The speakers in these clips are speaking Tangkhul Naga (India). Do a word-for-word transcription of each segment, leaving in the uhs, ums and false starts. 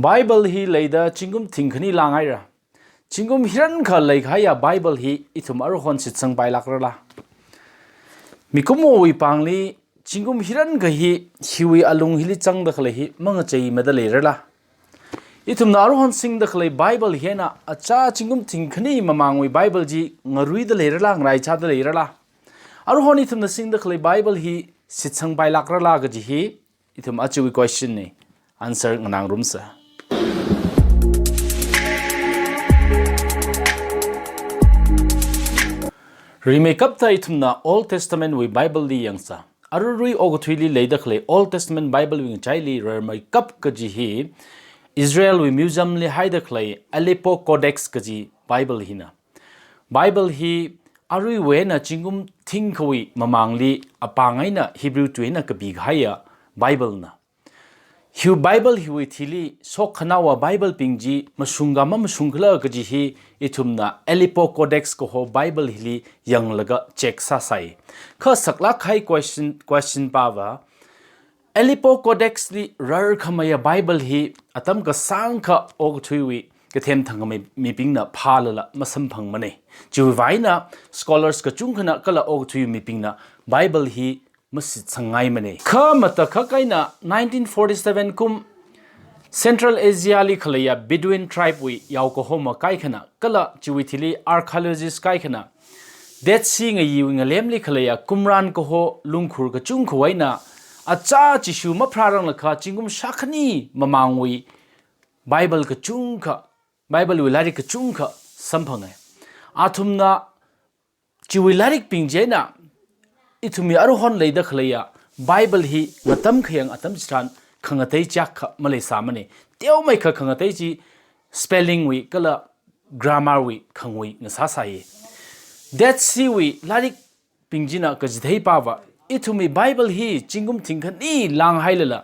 Bible hi leida zingkum thingkhani langhaira. Zingkum hiyākha leikahaiya Bible hi ithum aruihon shitsangpailākrala? Mikumowui pāngli zingkum hiyākha hi, hiwui alung hili zangda khalei hi mangacheimada leirala? Ithumna aruihon singda khalei Bible hi eina achā zingkum thingkhani mamangwui Bible chi ngaruida leirala, ngaraichāda leirala? Aruihon ithumna singda khalei Bible hi shitsangpailākrala kaji hi ithum ajawui question na. Answer nganāngarumsa. Rimeikapta ithumna Old Testament wui Bible li yangsa. Aruirui okathuili leida khalei Old Testament Bible wui ngachaili rarmeikap kaji hi Israel wui museum li haida khalei Aleppo Codex kaji Bible hina. Bible hi aruiwui eina zingkum thingkhawui mamangli apāng eina Hebrew tui eina kapikahaiya Bible na. Hiwui Bible hiwui thili shokkhanāwa Bible bing chi mashungka mamashungkhala kaji hi ithumna Aleppo Codex kaho Bible hili yanglaga check sāsai. Kha saklāk kahai question, question pava, Aleppo Codex li rarkhameiya Bible hi atam kasāngkha okathuiwui kathem thangkhamei mibingna phālala masamphangmana. Chiwui vang eina scholars kachungkhana kala okathui mibingna Bible hi mashitsangngaimana. Kha matakhak eina nineteen forty-seven kum Central Asia li khaleiya Bedouin tribe wui yao kahoma kaikhana kala chiwui thili archaeologist kaikhana Dead Sea ngayiwui ngalemli khaleiya Qumran kaho lungkhur kachungkhawui eina achā Jishu mapharāranglakha zingkum shākhani mamangwui Bible kachungkha, Bible wui lairik kachungkha samphanga. Athumna chiwui lairikbing chi eina ithumwui aruihon leida khaleiya Bible hi ngatam khayang atam chitharan khangatei chiyākha maleisāmana. Teomeikha khangatei chi spelling wui kala grammar wui khangui ngasāsai. Dead Sea wui lairikbing china kachithei pava, ithumwui Bible hi zingkum thingkhani langhailala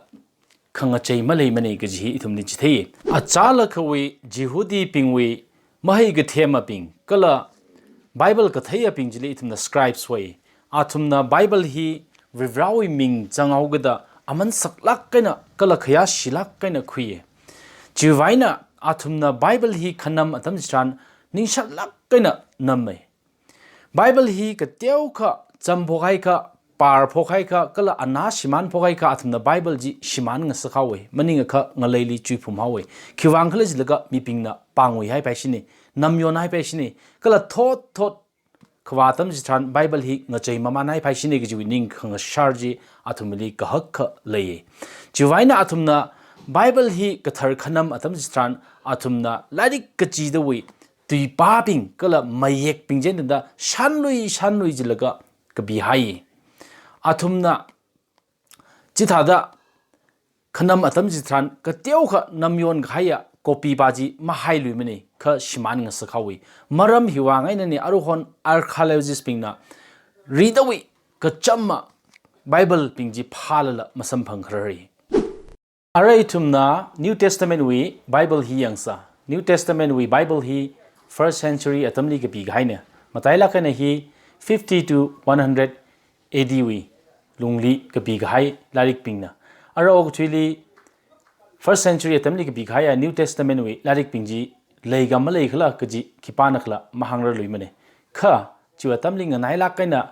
khangachei maleimana kaji hi ithumli chithei. Achālakhawui Jihudibingwui mahai kathemabing kala Bible katheiyabing chili ithumna scribes hoi. Athumna Bible hi Varivarāwui ming zanghaokida aman saklāk eina kala khayāshilāk eina khuiya. Chiwui vang eina athumna Bible hi khanam atam chitharan ningsharlāk eina namma. Bible hi kateokha champhok haikha, pārphok haikha, kala anā shimānphok haikha athumna Bible chi shimān ngasakhaowa, maningakha ngaleili chuiphumhaowa. Khiwui vang khala jilaga mibingna pāngui haipai shina, namyon haipai shina, kala thot thot khavā atam chitharan Bible hi ngachei mamān haipai shina kajiwui ning khangashar chi athumli kahakka leiya. Chiwui vang eina athumna Bible hi kathar khanam atam chitharan athumna lairik kachidawui tuipābing kala mayekbing chi eina tangda shanlui shanlui jilaga kapihai. Athumna chithāda khanam atam chitharan kateokha namyon kahaiya copy pā chi mahailuimana, kha shimān ngasakhaowa. Maram hiwui vang einana aruihon archaeologist bingna ridawui kachama Bible bing chi phālala masamphangkharara. Arui ithumna New Testament wui Bible hi yangsa. New Testament wui Bible hi first century atamli kapikahaina. Matailāk eina hi fifty to one hundred A D wui lungli kapikahai lairikbingna. Ara okathuili first century atamli kapikahaiya New Testament wui lairikbing chi leika maleikhala kaji khipānakhala mahāngrarluimana. Kha chiwui atamli nganailāk eina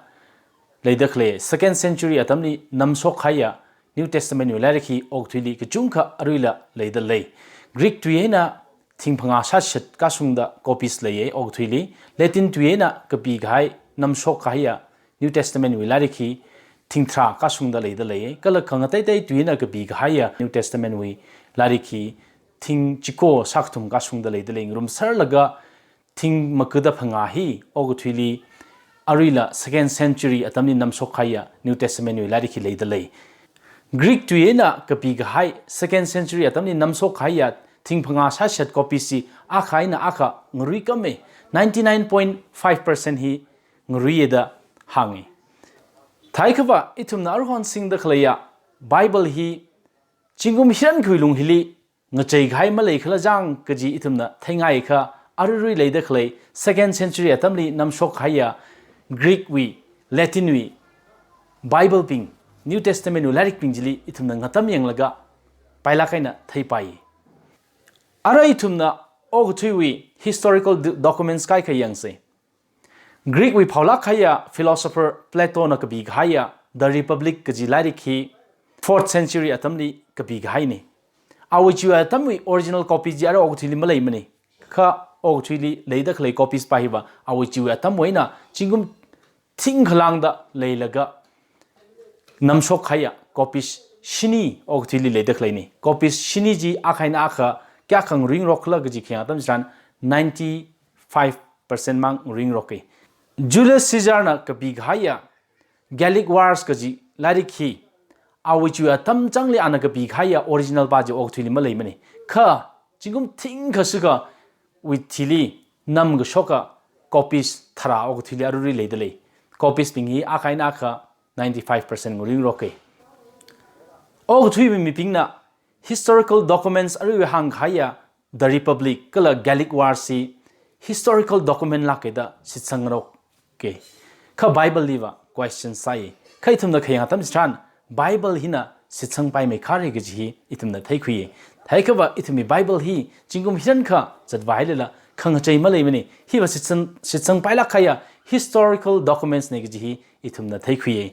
leida khalei second century atamli namshokhaiya New Testament wui lairik hi okathuili kachungkha aruila leida lei. Greek tui eina thingphangā shāshat kashungda copies leiya okathuili. Latin tui eina kapikahai namshokkahaiya New Testament wui lairik hi thingtharā kashungda leida lei. Kala khangateitei tui eina kapikahaiya New Testament wui lairik hi thingchiko shākathum kashungda leida lei. Ngarumserlaga thing makuda phangā hi okathuili aruila second century atamli namshokhaiya New Testament wui lairik hi leida lei. Greek tui eina kapikahai second century atamli namshokhaiya thingphangā shāshat copies chi akha eina akha ngaruikama, ninety-nine point five percent hi ngaruiya da hānga. Theikhava ithumna aruihon singda khaleiya Bible hi zingkum hiyākha lung hili ngacheikahai maleikhala jang kaji ithumna theingaikha, aruirui leida khalei second century atamli namshokhaiya Greek wui, Latin wui Bible bing, New Testament wui lairikbing chili ithumna ngatam yanglaga pailāk eina theipai. Ara ithumna okathuiwui historical d-, documents kaikha yangsei. Greek wui phaolāk kahaiya philosopher Plato na kapikahaiya The Republic kaji lairik hi fourth century atamli kapikahaini. Awui chiwui atamwui original copies chi ara okathuili maleimani. Kha okathuili leida khalei copies pa hiva awui chiwui atamwui eina zingkum thingkha lāngda leilaga namshok kahaiya copies shini okathuili leida khaleini. Copies shini chi akha eina akha kayākha ngaruingarokkhala kaji khayang atam chitharan ninety-five percent mang ngaruingarokkei. Julius Caesar na kapikahaiya Gallic Wars kaji lairik hi awui chiwui atam changli ana kapikahaiya original pa chi okathuili maleimani. Kha zingkum thingkha shikha wui thili namkashoka copies tharā okathuili aruirui leida lei. Copies bing hi akha eina akha ninety-five percent ngaruingarokkei. Okathui mi, mibingna historical documents aruirui hāngkahaiya The Republic kala Gallic Wars hi historical document lākkei da shitsangngarokkei. Kha Bible liva question sāi. Kha ithumna khayang atam chitharan Bible hina shitsangpaimei kharei kaji hi ithumna theikhuiya. Theikhava ithumwui Bible hi zingkum hiyākha zatvāhailala khangachei maleimani. Hiva shitsang, shitsangpailāk kahaiya historical documents nei kaji hi ithumna theikhuiya.